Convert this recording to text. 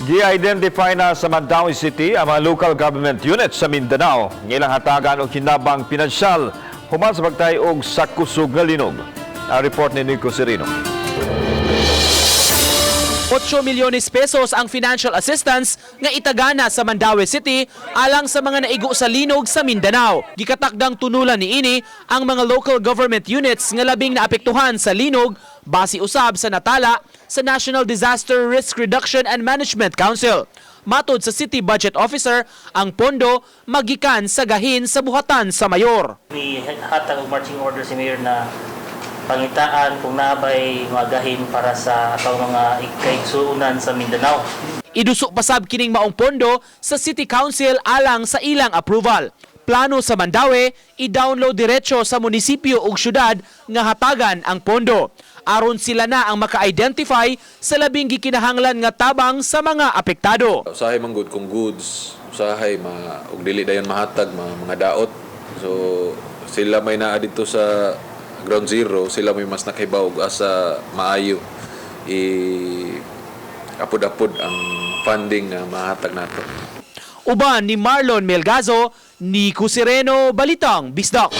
Gi-identify na sa Mandaue City ang mga local government units sa Mindanao nga ilang hatagan og hinabang pinansyal human sa pagtahi-og sa kusog nga linog. Ang report ni Nico Serino. 8 milyones pesos ang financial assistance nga itagana sa Mandaue City alang sa mga naigo sa linog sa Mindanao. Gikatakdang tunulan niini ang mga local government units nga labing naapektuhan sa linog base usab sa natala sa National Disaster Risk Reduction and Management Council. Matod sa City Budget Officer, ang pondo magikan sa gahin sa buhatan sa mayor. Hatag og marching order si Mayor na pangitaan kung naa bay mga gahin para sa atong mga kaigsuonan sa Mindanao. Iduso pasab kining maong pondo sa City Council alang sa ilang approval. Plano sa Mandaue, i-download diretso sa munisipyo ug syudad nga hatagan ang pondo. Aron sila na ang maka-identify sa labing gikinahanglan nga tabang sa mga apektado. Usahay man gud kung goods, usahay ma og dili dayon mahatag mga daot. So sila may naa dito sa ground zero, sila may mas nakahibaw og asa maayo i apod-apod ang funding nga mahatag nato. Uban ni Marlon Melgazo, Nico Sereno, Balitang Bisdak.